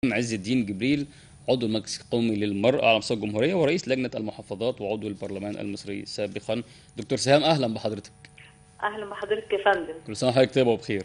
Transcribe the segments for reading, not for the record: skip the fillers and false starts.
عز الدين جبريل، عضو المجلس القومي للمرأة على مستوى الجمهورية ورئيس لجنة المحافظات وعضو البرلمان المصري سابقا. دكتور سهام، أهلا بحضرتك. اهلا بحضرتك يا فندم. كل سنة وحضرتك طيبة وبخير.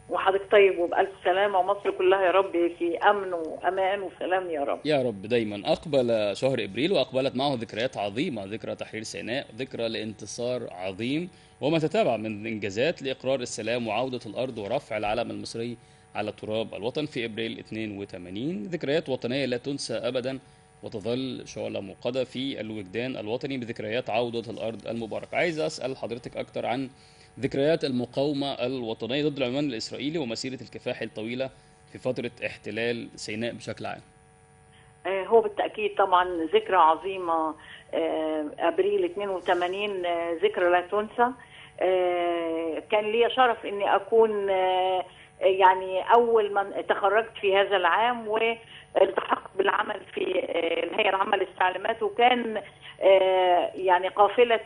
وحضرتك طيب وبألف سلامة، ومصر كلها يا رب في أمن وأمان وسلام يا رب. يا رب دايما. أقبل شهر إبريل وأقبلت معه ذكريات عظيمة، ذكرى تحرير سيناء، ذكرى لانتصار عظيم وما تتابع من إنجازات لإقرار السلام وعودة الأرض ورفع العلم المصري على تراب الوطن في إبريل 82. ذكريات وطنية لا تنسى أبدا وتظل شعلة موقدة في الوجدان الوطني بذكريات عودة الأرض المباركة. عايز أسأل حضرتك أكتر عن ذكريات المقاومة الوطنية ضد العدوان الإسرائيلي ومسيرة الكفاح الطويلة في فترة احتلال سيناء بشكل عام. هو بالتأكيد طبعا ذكرى عظيمة، أبريل 82 ذكرى لا تنسى. كان لي شرف إني أكون يعني أول من تخرجت في هذا العام والتحقت بالعمل في الهيئة العامة للاستعلامات، وكان يعني قافلة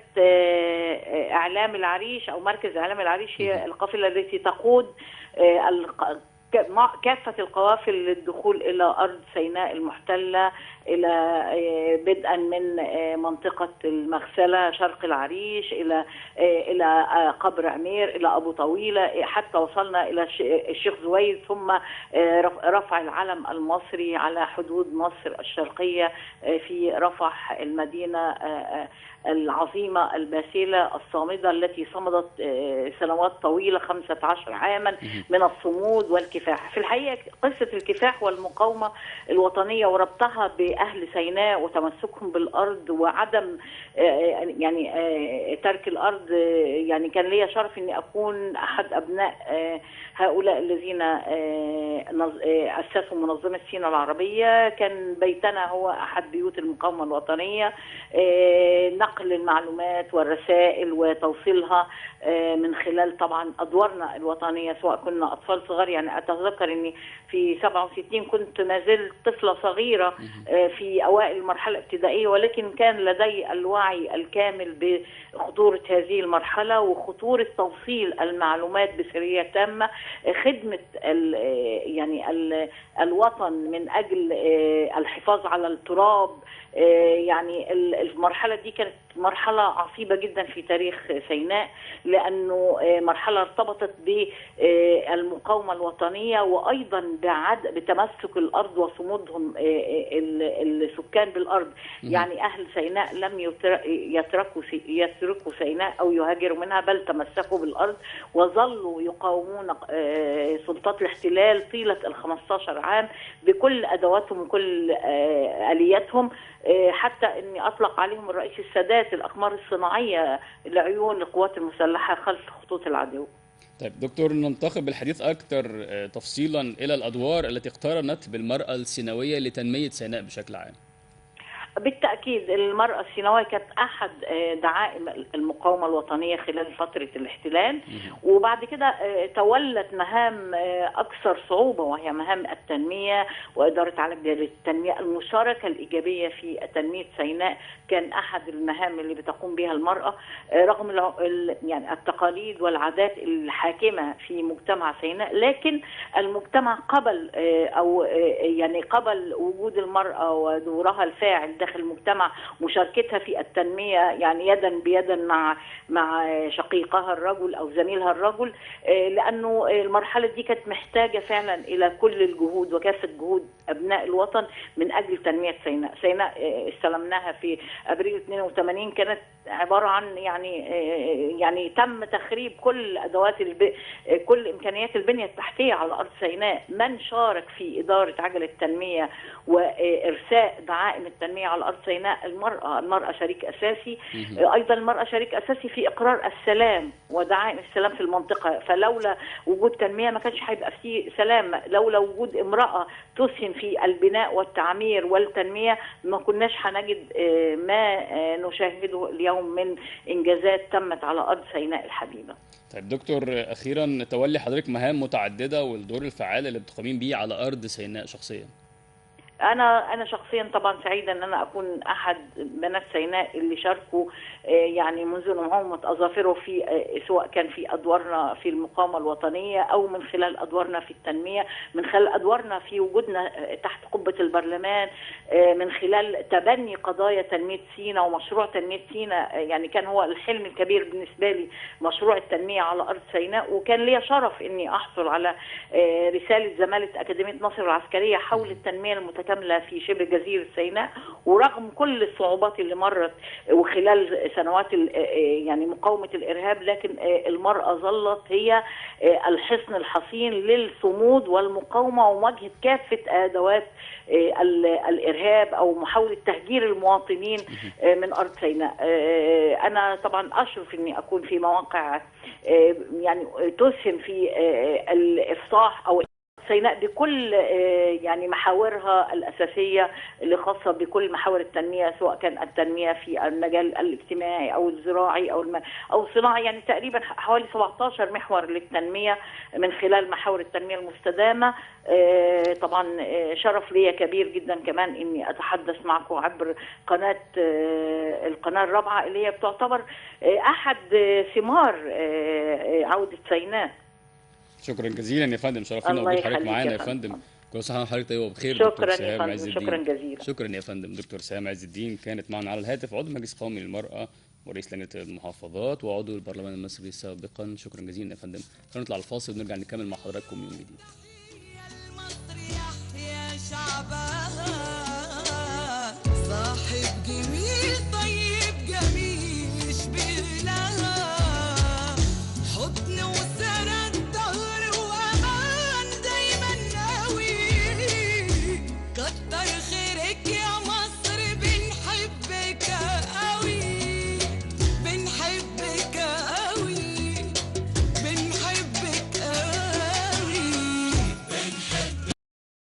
إعلام العريش أو مركز إعلام العريش هي القافلة التي تقود كافة القوافل للدخول إلى أرض سيناء المحتلة، إلى بدءا من منطقة المغسلة شرق العريش إلى قبر عمير، إلى أبو طويلة، حتى وصلنا إلى الشيخ زويد، ثم رفع العلم المصري على حدود مصر الشرقية في رفح، المدينة العظيمة الباسلة الصامدة التي صمدت سنوات طويلة 15 عاما من الصمود والكفاح. في الحقيقة قصة الكفاح والمقاومة الوطنية وربطها بأهل سيناء وتمسكهم بالأرض وعدم يعني ترك الأرض، يعني كان لي شرف أني أكون أحد أبناء هؤلاء الذين أسسوا منظمة سيناء العربية. كان بيتنا هو أحد بيوت المقاومة الوطنية، نقل المعلومات والرسائل وتوصيلها من خلال طبعا أدوارنا الوطنية، سواء كنا أطفال صغار. يعني أتذكر أني في 67 كنت ما زلت طفلة صغيرة في أوائل المرحلة الابتدائية، ولكن كان لدي الوعي الكامل بخطورة هذه المرحلة وخطورة توصيل المعلومات بسرية تامة، خدمة يعني الوطن من أجل الحفاظ على التراب. يعني المرحلة دي كانت مرحلة عصيبة جدا في تاريخ سيناء، لأنه مرحلة ارتبطت بالمقاومة الوطنية وأيضا بتمسك الأرض وصمودهم السكان بالأرض. يعني أهل سيناء لم يتركوا سيناء أو يهاجروا منها، بل تمسكوا بالأرض وظلوا يقاومون سلطات الاحتلال طيلة 15 عام بكل أدواتهم وكل آلياتهم، حتى أن أطلق عليهم الرئيس السادات الأقمار الصناعية لعيون القوات المسلحة خلف خطوط العدو. طيب دكتور، ننتقل بالحديث أكثر تفصيلا إلى الأدوار التي اقترنت بالمرأة السيناوية لتنمية سيناء بشكل عام. بالتأكيد المرأة السيناوية كانت أحد دعائم المقاومة الوطنية خلال فترة الاحتلال، وبعد كده تولت مهام أكثر صعوبة وهي مهام التنمية وإدارة عجلة التنمية. المشاركة الإيجابية في تنمية سيناء كان أحد المهام اللي بتقوم بها المرأة، رغم يعني التقاليد والعادات الحاكمة في مجتمع سيناء، لكن المجتمع قبل أو يعني قبل وجود المرأة ودورها الفاعل داخل المجتمع، مشاركتها في التنمية يعني يدا بيدا مع شقيقها الرجل أو زميلها الرجل، لأنه المرحلة دي كانت محتاجة فعلا إلى كل الجهود وكافة جهود أبناء الوطن من أجل تنمية سيناء. سيناء استلمناها في أبريل 82، كانت عبارة عن يعني تم تخريب كل أدوات كل إمكانيات البنية التحتية على أرض سيناء. من شارك في إدارة عجلة التنمية وإرساء دعائم التنمية على أرض سيناء المرأة. المرأة شريك أساسي، أيضا المرأة شريك أساسي في إقرار السلام ودعائم السلام في المنطقة، فلولا وجود تنمية ما كانش هيبقى فيه سلام، لولا وجود امرأة تسهم في البناء والتعمير والتنمية ما كناش هنجد ما نشاهده اليوم من إنجازات تمت على أرض سيناء الحبيبة. طيب دكتور، أخيرا تولي حضرتك مهام متعددة والدور الفعال اللي بتقومين بيه على أرض سيناء شخصيا. انا شخصيا طبعا سعيدة ان انا اكون احد بنات سيناء اللي شاركوا يعني منذ نعومة اظافره في سواء كان في ادوارنا في المقاومة الوطنية او من خلال ادوارنا في التنمية، من خلال ادوارنا في وجودنا تحت قبه البرلمان، من خلال تبني قضايا تنمية سيناء ومشروع تنمية سيناء. يعني كان هو الحلم الكبير بالنسبة لي مشروع التنمية على ارض سيناء، وكان لي شرف اني احصل على رسالة زمالة اكاديمية ناصر العسكرية حول التنمية المتكاملة في شبه جزيرة سيناء. ورغم كل الصعوبات اللي مرت وخلال سنوات يعني مقاومة الإرهاب، لكن المرأة ظلت هي الحصن الحصين للصمود والمقاومة ومواجهة كافة أدوات الإرهاب أو محاولة تهجير المواطنين من أرض سيناء. أنا طبعا أشرف أني أكون في مواقع يعني تسهم في الإفصاح أو سيناء بكل يعني محاورها الأساسية اللي خاصة بكل محاور التنمية، سواء كان التنمية في المجال الاجتماعي أو الزراعي أو الصناعي. يعني تقريبا حوالي 17 محور للتنمية من خلال محاور التنمية المستدامة. طبعا شرف ليا كبير جدا كمان إني أتحدث معكم عبر قناة القناة الرابعة اللي هي بتعتبر أحد ثمار عودة سيناء. شكرا جزيلا يا فندم، شرفنا وجود حضرتك معانا يا فندم. كل سنة وحضرتك طيبة وبخير. شكرا يا فندم، شكرا جزيلا. شكرا يا فندم. دكتور سهام عز الدين كانت معنا على الهاتف، عضو مجلس قومي للمرأة ورئيس لجنة المحافظات وعضو البرلمان المصري سابقا. شكرا جزيلا يا فندم. هنطلع الفاصل ونرجع نكمل مع حضراتكم يوم جديد.